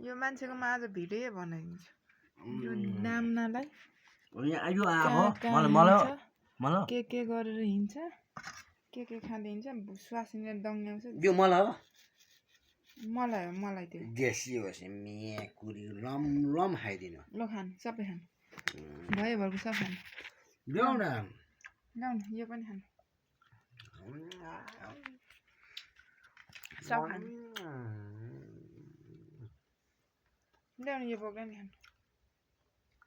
यो मान्छेको म आज भिडियो बनाइदिन्छु यो नाम्नालाई यो के गरेर हिँड्छ के खाँदै हिँड्छ श्वास लिएर दङ्ग्याउँछ यो मलाई हो मलाई त्यो देशी होस् मे कुरी लम लम खाइदिनु ल खान सबै खान भयो भरको सब खान ल्याउ न यो पनि खान सब खान ल्याउ न यो बोक्रा नि खान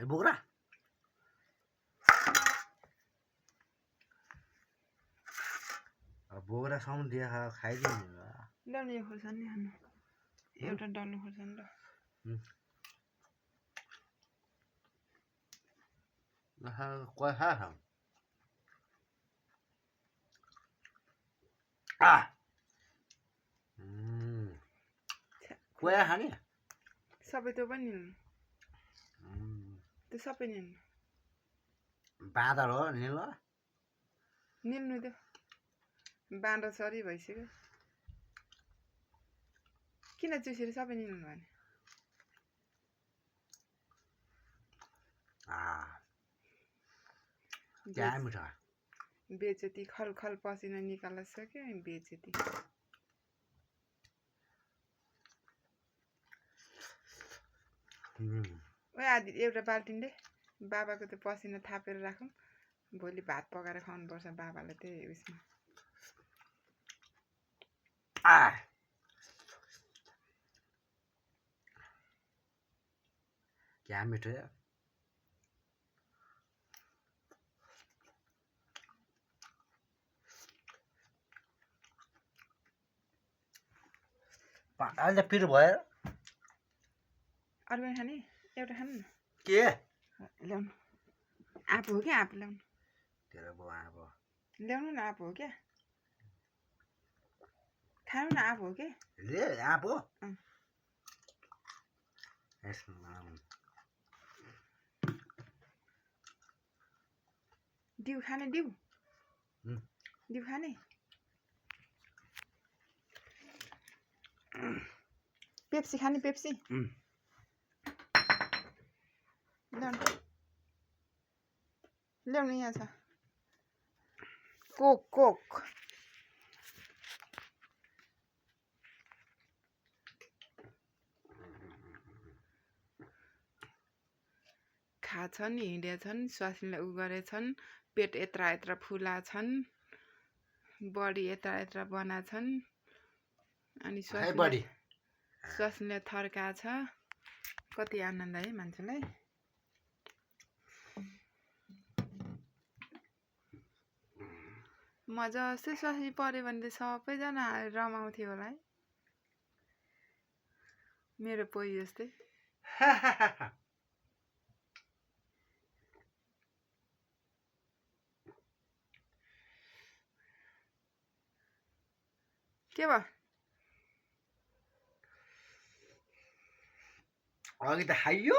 बोक्रा बोक्रा साउन्ड दिए खाइदिनु ल्याउ न यो खोर्सानी खान एउटा डल्लो खोर्सानी ल कोही खा कोही खाने सबै त्यो पनि निल्नु त्यो सबै निल्नु बाँदर हो निल्नु त्यो बाँदर सरी भइसक्यो किन चुसेर सबै निल्नु भने बेचेती खल पसिना निकाल्न सक्यो बेचेती ओए आदि एउटा बाल्टिनले बाबाको त्यो पसिना थापेर राखौँ भोलि भात पकाएर खुवाउनुपर्छ बाबालाई त्यही उयसमा क्या मिठो है अहिले त पिरो भयो अरू पनि खाने एउटा खानु न के ल्याउनु आँप हो क्या आँप ल्याउनु तेरो बाउ आँप ल्याउनु न आँप हो क्या खानु न आँप हो क्या ले आँप हो डिउ खाने डिउ खाने पेप्सी खाने पेप्सी ल्याउनु यहाँ छ कोक खाछन् हिँडेछन् स्वास्नीलाई उ गरेछन् पेट यत्रा फुला छन् बडी यत्रा बना छन् अनि स्वास्नीलाई थर्का छ कति आनन्द है मान्छेलाई मजाले स्वास्नी पर्यो भने त सबैजना रमाउँथ्यो होला है मेरो पोइ जस्तै के भयो अघि त खाइयो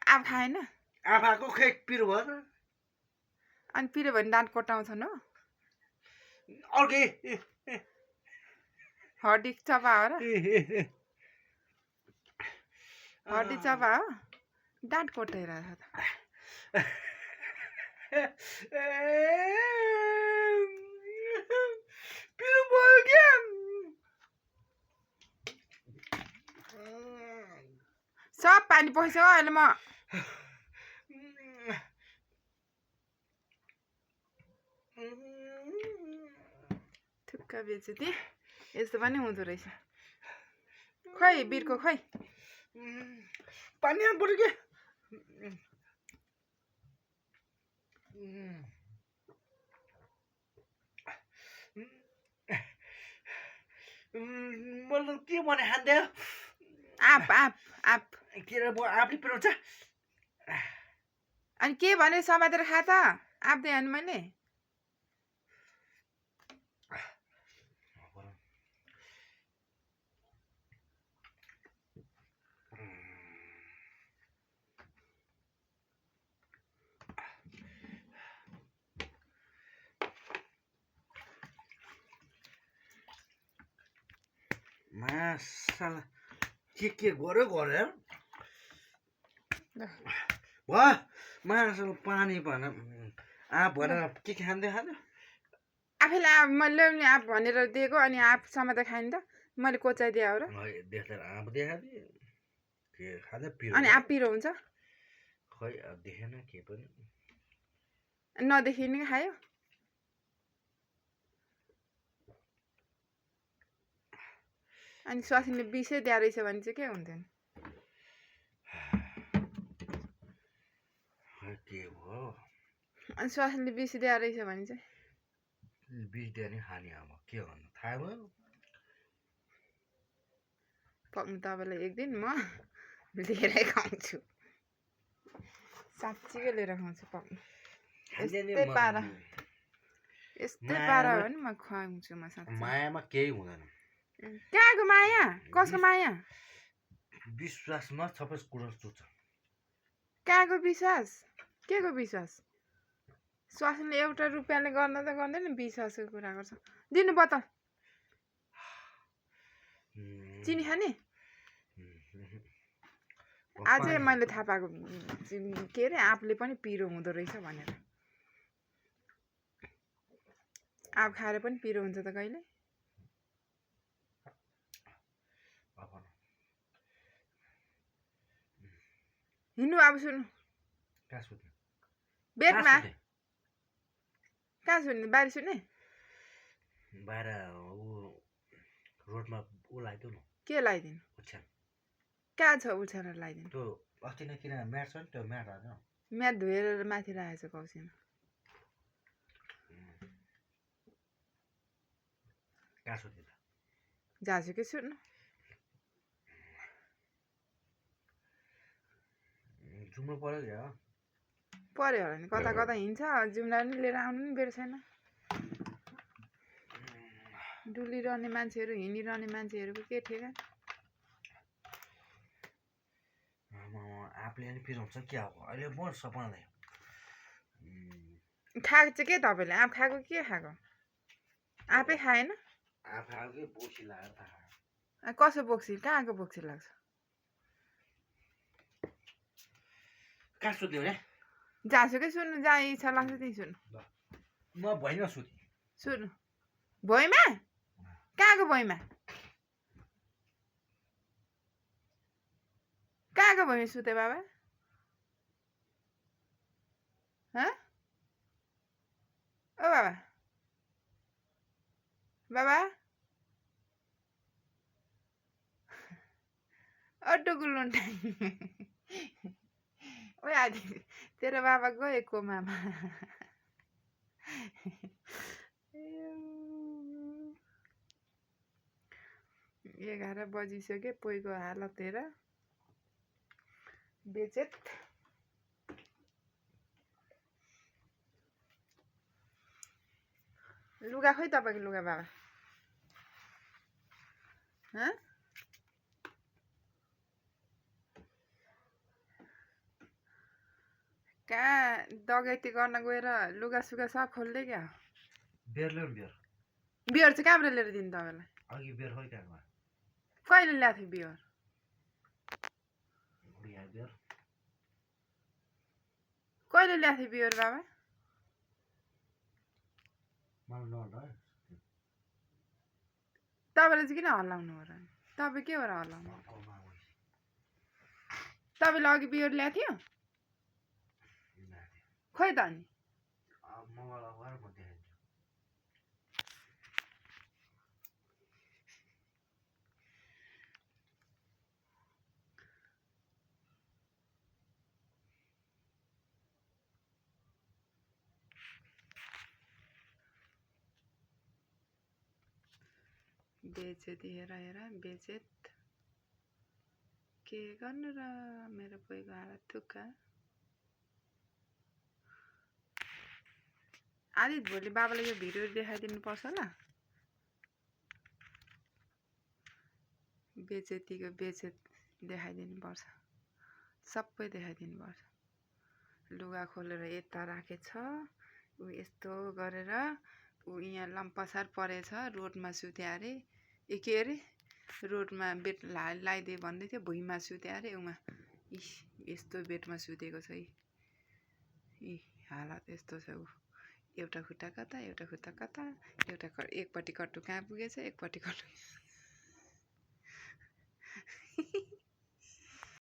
आँप खाएन आँपाको खै पिरो भयो त अनि पिरो भने दाँत कोटाउँछन् हो अर्कै हड्डी चपा हो र हड्डी चपा हो दाँत कोटाइरहेको छ पिरो भयो क्या सब पानी पसिसक्यो अहिले म थुक्क बेचेती यस्तो पनि हुँदो रहेछ खै बिर्को खै पानी पर्यो के मलाई के भने खाँदै आँप के र आँपले पिराउँछ अनि के भने समातेर खा त आँप दिएँ अनि मैले मासाला के गर्यो गरे वाह मान्छेले पानी भन आँप भनेर के खान्थ्यो आफैले मैले आँप भनेर दिएको अनि आँपसम्म त खाइन त मैले कोचाइदिए हो र देख्दा आँप देखादिए के खाँदै पिरो अनि आँप पिरो हुन्छ खै देखेन के पनि नदेखिने खायो अनि स्वास्नीले विषै दिए रहेछ भने चाहिँ के हुन्थ्यो के भयो अनि स्वास्नीले विष दिए रहेछ भने चाहिँ बिस दिए नि खाने अब के गर्नु थाहा भयो पक्नु तपाईँलाई एक दिन म लिएरै खुवाउँछु साँच्चीकै लिएर खुवाउँछु पक्नु यस्तै पारा हो नि म खुवाउँछु म साँच्चै मायामा केही हुँदैन कहाँको माया कसको माया विश्वासमा सबै कुरा चुच्छ कहाँको विश्वास के को विश्वास स्वास्नीले एउटा रुपियाँले गर्न त गर्दैन विश्वासको कुरा गर्छ दिनु बोतल चिनी खाने अझै मैले थाहा पाएको के अरे आँपले पनि पिरो हुँदो रहेछ भनेर आँप खाएर पनि पिरो हुन्छ त कहिले हिँड्नु अब सुन्नु बेडमा कहाँ सुन्ने बाहिर सुन्ने बाहिर रोडमा ऊ लगाइदिउ न के लगाइदिनु ओछ्यान कहाँ छ ओछ्यानहरू लगाइदिनु त्यो अस्ति नै किन म्याट छ नि त्यो म्याट हाल्नु म्याट धोएर माथि राखेको छ कौसीमा कहाँ सुत्ने त झाँसुकै सुन्नु जुम्नु पर्यो क्या पर्यो होला नि कता कता हिँड्छ जुम्ला पनि लिएर आउनु नि बेर छैन डुलिरहने मान्छेहरू हिँडिरहने मान्छेहरूको के ठेगा आँपले नि पिरो हुन्छ क्या हो अहिले म सपनाले खाएको चाहिँ के तपाईँले आँप खाएको के खाएको आँपै खाएन आँप खाएको कि बोक्सी लगाएर त कसो बोक्सी कहाँको बोक्सी लाग्छ कहाँ सुत्ने भने झाँसुकै सुन्नु जहाँ इच्छा लाग्छ त्यहीँ सुन्नु म भैँमा सुतेँ सुन्नु भुइँमा कहाँको भुइँमा कहाँको भुइँमा सुते बाबा हँ ओ बाबा बाबा ओ डुगुलुन्टा ओए आदि तेरो बाबा गए कोमामा 11 बजिसक्यो पोइको हालत हेर बेचेत लुगा खोइ तपाईको लुगा बाबा हँ कहाँ डकैती गर्न गएर लुगा सुगा सब खोल्दै क्या बेर ल्याउनु बेर बियर चाहिँ कहाँबाट लिएर दिनु तपाईँलाई अघि बेर खोइ कहाँमा कहिले ल्याएको थियो बियर बेर कहिले ल्याएको थियो बियर बाबा मलाई नहल्ला तपाईँले चाहिँ किन हल्लाउनु हो र तपाईँ के हो र हल्लाउनु तपाईँले अघि बियर ल्याएको थियो खोइ त अनि बेचेत हेर हेर बेचेत के गर्नु र मेरो पोइको हालत थुक्का आदि भोलि बाबाले यो भिडियो देखाइदिनु पर्छ ल बेचेतीको बेचेत देखाइदिनु पर्छ सबै देखाइदिनु पर्छ लुगा खोलेर यता राखेछ ऊ यस्तो गरेर ऊ यहाँ लम्पसार परेछ रोडमा सुत्या अरे ए के अरे रोडमा बेड लगाइदिए भन्दै थियो भुइँमा सुत्यो अरे उमा इस यस्तो बेडमा सुतेको छ यी हालत यस्तो छ ऊ एउटा खुट्टा कता एउटा खुट्टा कता एकपट्टि कट्टु कहाँ पुगेछ एकपट्टि कट्टु